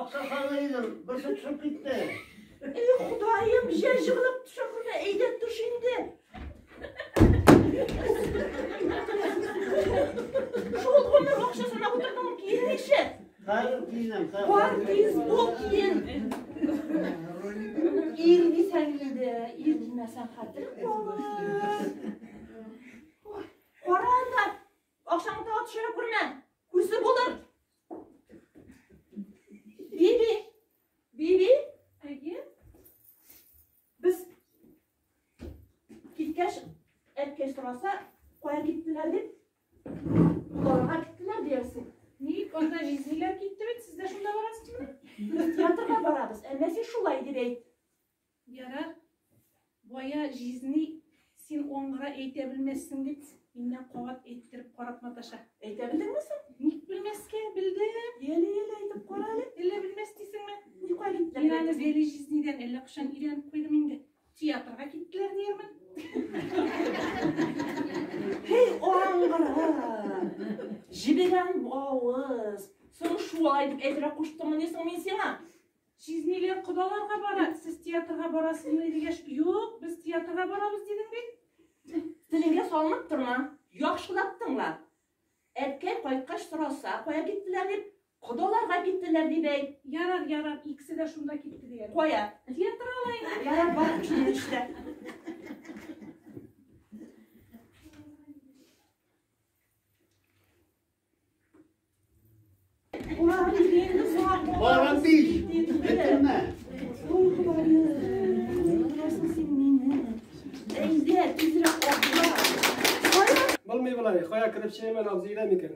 Акча салыр идем, берсе төшеп китте. Эй, Ходаем, җә җыгылып төшә күрмә, әйдә төш инде. Шул гомер акча санап утырдың, киенмичә. Хәзер киенәм, хәзер. Бар тиз бул киен. Ир дисәң инде, ир димәсәң хәтер калыр. Ой, кара анда, акчаңны тагы төшерә күрмә. Күсе булыр. Биби, Биби, Әйе. без киткәч, әткәй сораса, кая киттеләр дип, кодаларга киттеләр диярсең. Ник анда җизниләр китте бит, сез дә шунда барасызмы? Без театрга барабыз, әмма син шулай дип әйт. Ярар. Бая җизни син аңгыра әйтә белмәссең дип, миннән кабат әйттереп карап маташа. Әйтә белдеңме соң? Ник белмәскә? Белдем. Әле, әле әйтеп кара әле. Әллә белмәс дисеңме? Ни кая киттеләр? Мин аны Вәли җизнидән әллә кайчан өйрәнеп куйдым инде. Театрга киттеләр диярмен. Һей, аңгыра! Җебегән авыз. Соң шулай дип әйтергә куштыммыни соң мин сиңа? Җизниләр кодаларга бара, сез театрга барасызмы дигәч, юк, без театрга барабыз дидең бит. Телеңгә салынып торма, яхшылап тыңла. Әткәй кайткач сораса, кая киттеләр дип, кодаларга киттеләр дип әйт. Ярар, ярар, икесе дә шунда китте дияр. Кая? Театрга алай. Ярар, бар, шуны эшлә. Барам биш. Бетермә. Ой, Ходаем, торасың син мине. Әйдә, тизрәк атла. Кая? Булмый болай, кая кереп чыгыйм әле, абзый өйдә микән?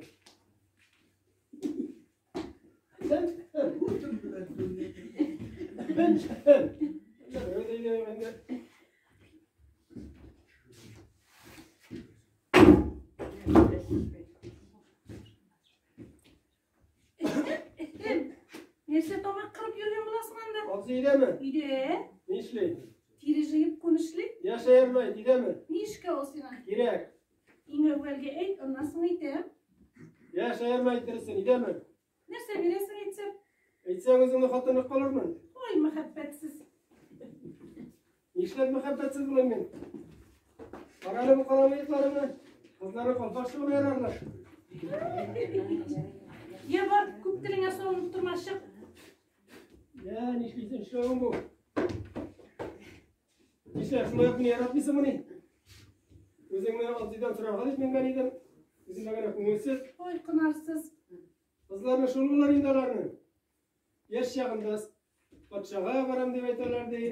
Нәрсә тамак кырып йөргән буласың анда? Абзый өйдәме? Өйдә. Ни эшли? Тире җыеп күн эшли. Яшәермәй, өйдәме? Ни эшкә ул сиңа? Кирәк. Иң әүвәлге әйт, аннан соң әйтәм. Яшәермәй дөресен, өйдәме? Нәрсә бирәсең әйтсәм? Әйтсәң үзеңне хатынлык калырмын. Ой, мәхәббәтсез. Нишләп мәхәббәтсез булыйм мин? Карале бу кара мыекларымны. Кызлары калпакчы булып ярарлар. Я бар, күп телеңә салынып торма, чык. Я, нишлисең, эшләвең бу? Нишләп, шулай ук мине яратмыйсыңмыни? Үзеңне абзыйдан сорарга дип менгән идем. Үземә генә күңелсез. Ой, кынарсыз. Кызларны шул булыр инде аларның. Яшь чагында патшага барам дип әйтәләр ди.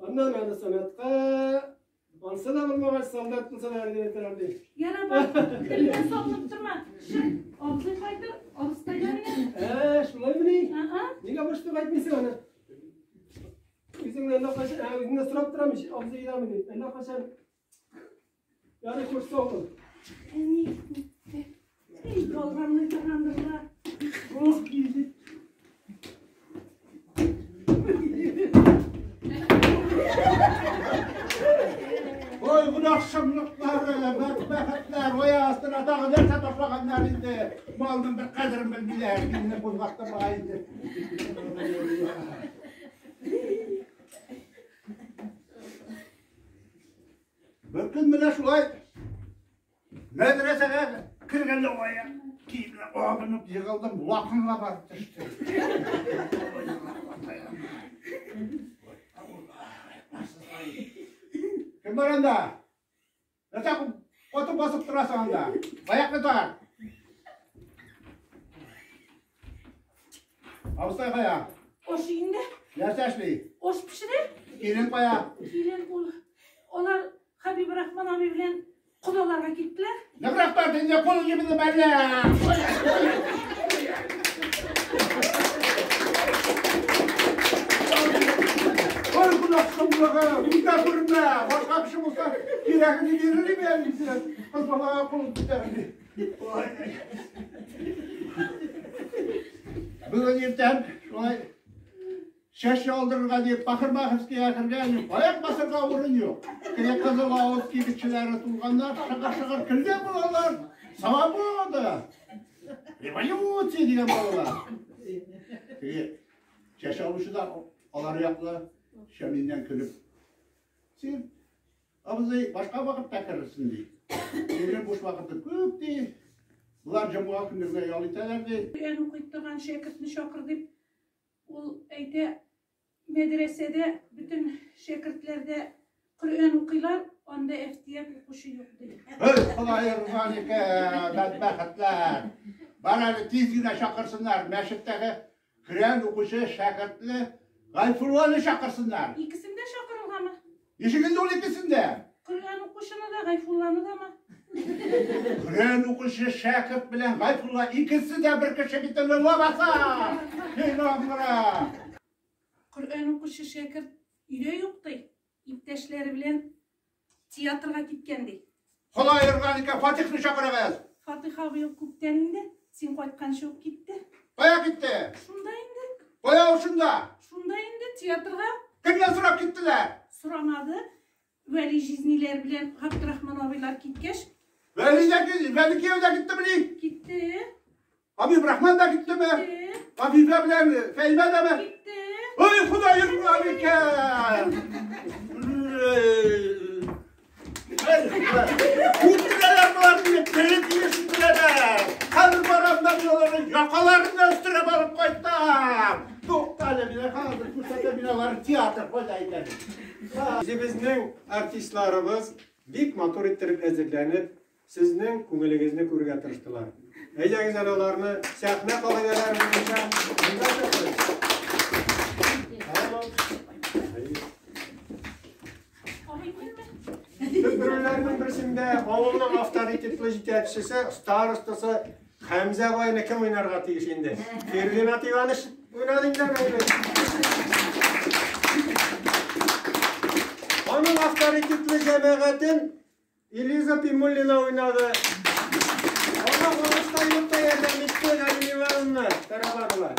Аннан аны санатка, ансы да булмагач солдат булсалар дип әйтәләр ди. Яра бар, телеңә салынып торма. Чык, абзый кайтыр, абыстай янына. Ә, шулаймыни? Ага. Нигә башта әйтмисең аны? Үзеңне әллә кайчан, ә, үзеңне сорап торам ич, абзый өйдәме дип. Әллә кайчан. Ярый, хуш, сау бул. Әни. Эй, ялганлый торгандырлар. Ох, килде. Ой, гөнаһ шомлыклары, бәхетләр, ой астына тагы нәрсә ташлаганнар инде. Малның бер кадерен белмиләр, динне кузгаттырмага инде. Бер көн менә шулай мәдрәсәгә кергәндә аяк киемне абынып егылдым, лакынга барып төштем. Кем бар анда? Нәрсә катып басып торасың анда? Аякны тар. Абыстай кая? Аш өендә. Нәрсә эшли? Аш пешерә. Килен кая? Килен ул. Алар Хәбибрахман абый белән кодаларга киттеләр. Ныграк тарт инде, кулың җебеде мәллә? Ой, гөнаһ шомлыгы, күзгә күренмә. Башка кеше булса, кирәген бирер иде әнисе. Кыз балага кулын күтәрде. Бүген иртән шулай чәч алдырырга дип парикмахерскийга кергән, аяк басырга урын юк. Теге кызыл авыз кибетчеләре тулганнар, шыгыр-шыгыр көлгән булалар. Свобода! Революция дигән балалар. Теге чәч алучы да алар яклы, Шәминнән көлеп. Син, абзый, башка вакытта керерсең, ди. Минем буш вакытым күп, ди. Болар җомга көнне генә ял итәләр, ди. Коръән укый торган шәкертне чакыр дип, ул әйтә, мәдрәсәдә бөтен шәкертләр дә Коръән укыйлар, анда әфтияк укучы юк, ди. Ой, Ходай орган икән, бәдбәхетләр. Бар әле тиз генә чакырсыннар, мәчеттәге Коръән укучы шәкертле Гайфулланы чакырсыннар. Икесен дә чакырыргамы? Ничек инде ул икесен дә? Коръән укучыны да, Гайфулланы дамы? Коръән укучы шәкерт белән Гайфулла икесе дә бер кеше бит инде лабаса. Син аңгыра. Коръән укучы шәкерт өйдә юк, ди. Иптәшләре белән театрга киткән, ди. Ходай орган икән, Фатихны чакырыгыз. Фатих абый ул күптән инде, син кайтканчы ук китте. Кая китте? Шунда инде. Кая ул шунда? Шунда инде, театрга. Кемнән сорап киттеләр? Сорамады. Вәли җизниләр белән Габдрахман абыйлар киткәч. Вәли дә китте, Вәли кияү дә киттемени? Китте. Хабибрахман да киттеме? Китте. Хафизә белән Фәймә дәме? Китте. Ой, Ходай орган икән! Үтерәләр болар мине, тере килеш үтерәләр. Хәзер барам да мин аларны якаларыннан өстерәп алып кайтам. Тукта әле, мин хәзер күрсәтәм мин аларны театр кайда икәнен. Үзебезнең артистларыбыз бик матур иттереп әзерләнеп, сезнең күңелегезне күрергә тырыштылар. Әйдәгез әле аларны сәхнә кагыйдәләре буенча монда чакырыйк. Төп рольләрнең берсендә авылның авторитетлы җитәкчесе, старостасы Хәмзә байны кем уйнарга тиеш инде? Фердинат Иванович уйнады инде аны. Аның авторитетлы җәмәгатен Элиза Пимуллина уйнады. Аңа абыстайлыкта ярдәм итте Галина Ивановна Тарабанова.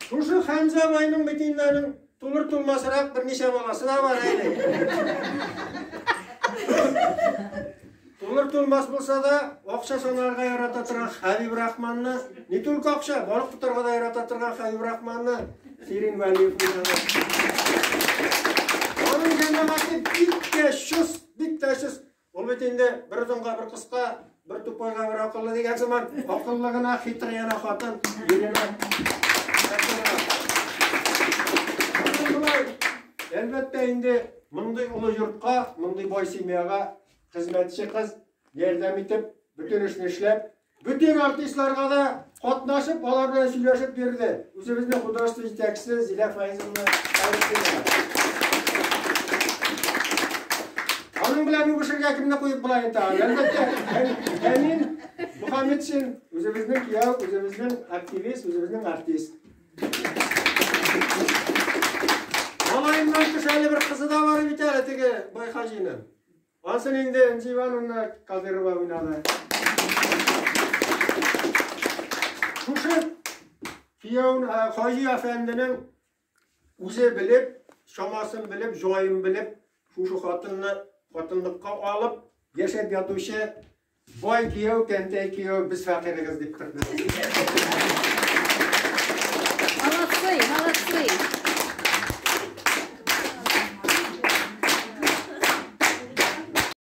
Шушы Хәмзә байның бит инде аның тулыр тулмасрак берничә баласы да бар әле. Тулыр тулмас булса да, акча санарга ярата торган Хәбиб Рахманны, не только акча, балык тотарга да ярата торган Хәбиб Рахманны Сирин Вәлиев уйнады. Аның җәмәгате бик тә чыс, бик тә чыс. Ул бит инде бер озынга бер кыска, бер тупойга бер акыллы дигән сыман, акыллы гына, хитрый гына хатын Елена. Әлбәттә инде мондый олы йортка, мондый бай семьяга Хезмәтче кыз ярдәм итеп, бөтен эшне эшләп, бөтен артистларга да катнашып, алар белән сөйләшеп йөрде. Үзебезнең художество җитәкчесе Зилә Фаизовна Алексеева. Аның белән үбешергә кемне куеп була инде тагын? Әлбәттә, Әмин Мөхәммәтшин, үзебезнең кияү, үзебезнең активист, үзебезнең артист. Малаеннан тыш әле бер кызы да бар бит әле теге Байхаҗиның. Ансын инде Энҗе Ивановна Кадырова уйнады. Шушы кияү Хаҗи әфәнденең үзе белеп, чамасын белеп, җаен белеп, шушы хатынны хатынлыкка алып, яшәп ятучы бай кияү, кәнтәй кияү, без фәкыйрегез дип торды. Молодцы, молодцы.